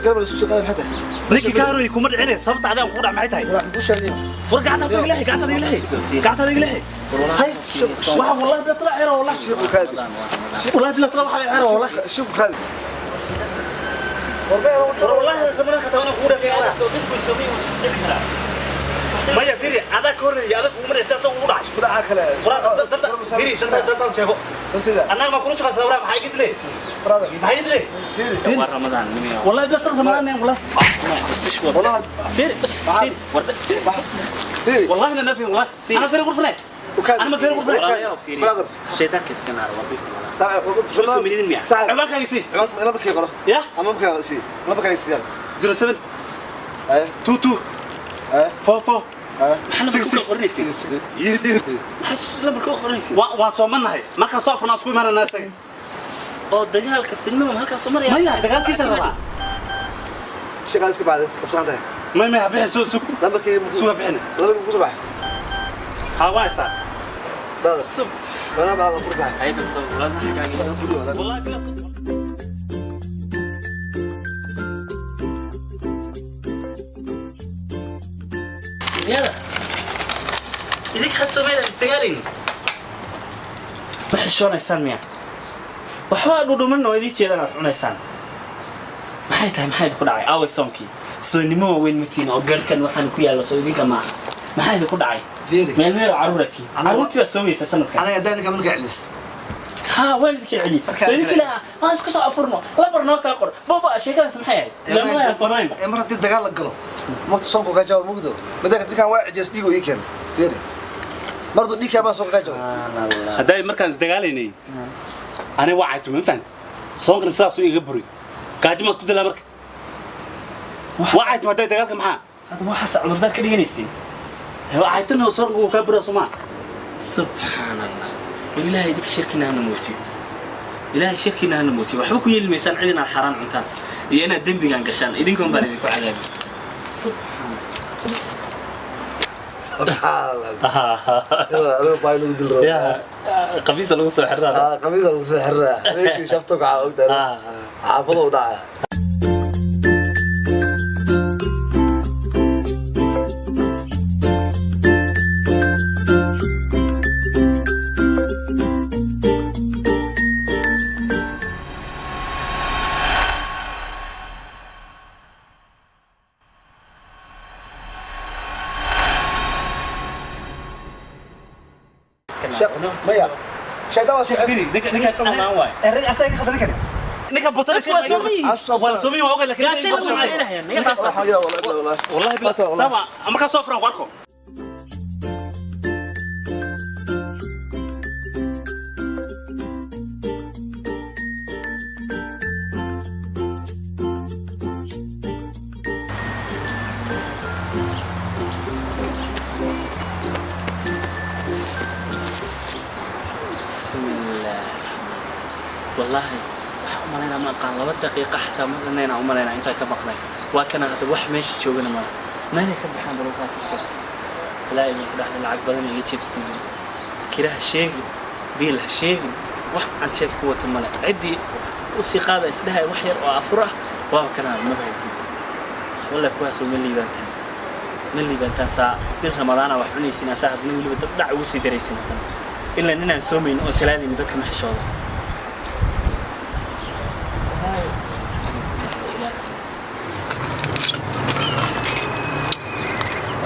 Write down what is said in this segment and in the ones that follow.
garab la soo qaaday maxay tahay? Ninkii ka horreeyay kuma dhicine, sababta adaan kugu dhac maxay tahay? Wax ku sheegay. War gacanta iga leexi, gacanta iga leexi, gacanta iga leexi. Hay, waxa wallahi bila tala xira wallahi. Shibku kaadi. Wallahi bila tala waxa xira wallahi. Shibku kaadi. War War wallahi kamana ka tawana kugu dhafay ala. Maya fiiri, adaa ka horreeyay, adaa kugu maraysa asoo kugu dhacay. Isku dhaca kale. Danta fiiri, danta sheego. Dantida. Annaga ma kula shaqaysaa waraa maxay gidle? Brother. Maxay gidle? Fiiri. Waa Ramadaan nimiyo. Wallahi bila tala ramadaan wallahi. Wallahi Fiiri bas fiiri warda. fiiri. والله انا نافي والله انا فريق غرفنا وكاد. انا ما فريق غرفنا Fiiri. Brother. Shaydaanka iska naar waa bif. Saaxiib. Soo minidin miya? Saaxiib. عبالك يسي Laba kii qoro. يا Ama markaa sii. Laba kale sii. 07 Ay. 22 Ay. 44 Ay. Maxaa lambarka u qoranaysid? Maxaa lambarka u qoranaysid? Waan soomanahay markaan soo afurnaa isku imaananaa isaga. Oo dagaalka fidnada halkaas soo maraya. Maya dagaalkiisa rabaa. Shaqada iska bacday. Qabsan tahay. May may habixin soo sug. Lambarkii Suga bixin. Lambarkii ku soo baxay. Ha waa istaa. Brother. Sub. Mana baa la furtaa. Ay bas walaal xagaaga. والله bila Miyada? Idinka had Soomaalida isdagaalin. Ma xishoonaysaan miya? Waxba dhudhuman oo idin jeedaan aad cunaysaan. Maxay tahay maxay idinku dhacay? Aaway soonkii. Soonnimo waaweyn ma tihiin oo garhkan waxaan ku yaalla soo idinka maaha. Maxaa idinku dhacay? Fiiri. Meel meel oo carruur aad tihiin. Carruurtii baa soomaysa sanadkan. Anaga daanka markaa celis. Haa waan idinka celiyey. Soo idinka lahaa waan isku soo afurno. Lambar noo kala qor. Booba sheekadaas maxay ahayd? Lama ayaan soonaynba. Ee mar haddii dagaal la galo. Mugto soonku ka jawaab mugdo. Madanka tinkan waa cijees dhiigo ii keenay. Fiiri. Mardu dhiigka baan soonka ka jawaab. Hadday markaan isdagaalaynay aniga waa caytay ma fahant soonkana sidaasuu iga buray gaajo maan isku dilaa marka waa caytay hadday dagaalka maxaa Hadda waxaas cudurdaar ka dhiganaysiin. Waa caytana soonka wuu kaa buraa soomaa. Subxaan Allah. War ilaahay idinka shirkina hana mootiyo. Ilaahay shirkina hana mootiyo. Waxba ku yeeli maysaan cid inaad xaaraan cuntaan iyo inaad dembigan gashaan idinkoon baan idinku cadaabi. Subxaan Subxaan Allah. Aniga baa lagu dil rabaa. Allah. Qamiisa lagu soo xirraa. Ah, qamiis lagu soo xiraa. Habeenkii shafto kaca ogtahay. Xaafado u dhacaya. Maya. Shaydaan waa soo Fiiri ninka ninka rag asaga ka khaldan ninkan ninka botada Dadku waa soomayiin. Waa soomayiin waa ogahay laakiin Gaajo la weynaayaan. Naga dhaaf. Wallahi wallahi. والله bila sama markaan soo furan ku arko. Bismillah. Wallahi waxaan u malaynaa ma aqaan 2 daqiiqo xataa ma dhannayn aan u malaynaa intaan ka maqnay. Waa kana hadda wax meesha joogana male. Meelay ka baxaan balowkaasi sheeg. Ilaahay idinku dhacday lacag badan iga jebsiiyey. Kira ha sheegin, biil ha sheegin, wax aan jeef ku wato male. Ciddii u sii qaada isdhahay wax yar oo afur ah waaba kana maba haysin. Wallahi kuwaasoo ma liibaantaan. Ma liibaantaan saa bil Ramadaana wax cunaysiin asaa haddana weliba dad dhac ugu sii daraysiin haddana. Ilaa ninaan soomayn oo salaadaynin dadka ma xishooda.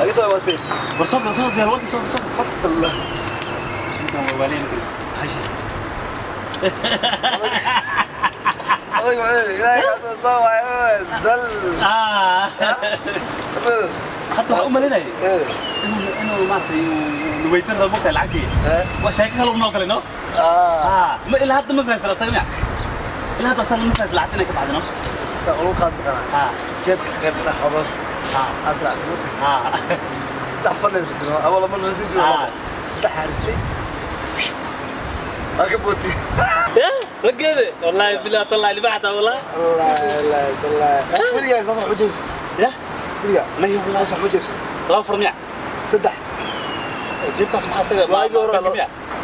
Ay tahay watay. War soo gal soo diyaar warka soo soo. Allah. Ninkan waa waaliin. Adiga ilaahay ka soo waay zal. Ah. Hadda waxaan u malaynayay Eh. inuu maaragtay nuweydan rabo mogtahay lacagtii. Eh. Waa sheeko kale unoo kale no? Ah. Ah, ma ilaa hadda ma fahansan asaga miya? Ilaa hadda asaga ma fahansan lacagta inay ka baxdo no? Sa ugu qaad qana. Ah. Jeebka qayb dhex xobos. Ah. Aad raacsan tahay. Ah. Saddex fadhi jiro. Awal ma la jiro. Ah. Saddex hartay. Aga booti. رجله والله بالله طلع لي بعتها والله. الله لا والله. weligaa saas wax u jebsis. يا Weligaa ما هي والله saas wax u jebsis. laba fur miya? Saddex. Jeebkaas maxaa isaga Waagi hore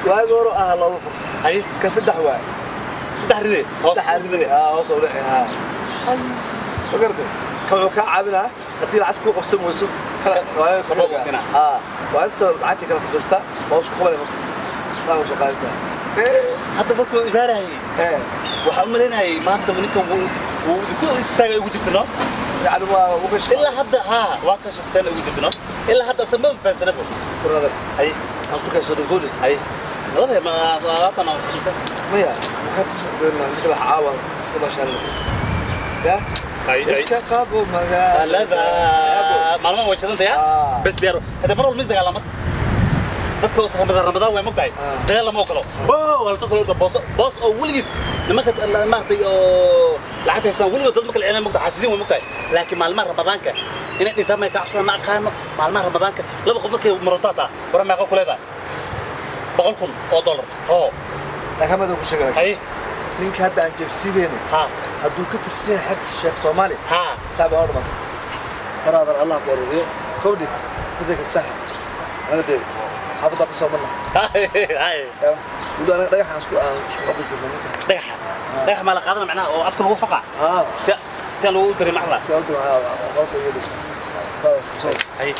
waagi hore ah laba fur. Hay Ka saddex waay. saddex ride. Saddex hartay. Ah, hoos u dhici. Ah. Ma garatay? Kan wuxuu kaa caawinaa haddii lacag kuu qabsan weyso kala waa Sabab u siinaa. Haa, waa inta lacagta kala fadhiistaa, waa isku qabanaya marka. Saa soo qaadaysaa. Hadda markuu ibaarayay waxaan u malaynayay maanta ninkan wuu ku istaagay ugu jirta no. Yani waa uga shaqo. Ilaa hadda haa waa ka shafteen ugu jirta no, ilaa hadda asama fahansanabo. Brother, hay Afrika soo dhigoni. Hay labada ma labaatan oo kususan. Maya, waxaad ku sasbeynaa ninka la caawa iska bashaan. Ya? Hay hay. Iska qabo magaalada. Alada maalmaha way shidantay. Ah. Bas diyaar hadda mar walba dagaalama dadka oo Ramadaan Ramadaan way mogtahay. Ah. Dagaal lama ogolo oo wala soo kala boos boos oo weligiis nimanka maaragtay oo lacagta haystaan weligood dad marka la celinaya mogtahay xasidiin way mogtahay, laakiin maalmaha Ramadaanka inay dhintaan may ka cabsadaan ma aqaano. Maalmaha Ramadaanka laba qof markay muranto hataa wara meeqa ku leedahay 100,000 oo dollar oo Laakiin ma ku sheegay. Hay. Ninka hadda aan jabsiibeyno ha hadduu ka tirsan yahay xerta Sheekh Soomaali ha saaba oo dhamaatay. Brother, Allah ku aruuriyo. Kowdi, midda sax. Anaga dee xabada ka soo marna. Hay. Ya. Weli anaga dhagaxaan isku qabin jirnay mugtahay. Dhagaxa dhagax maa la qaadana macnaha oo afka lagu xoqaa Haa. si si aan lagu darin macnaha. Si aan u diro qolka iyo dhis. Brother, soo. Hay.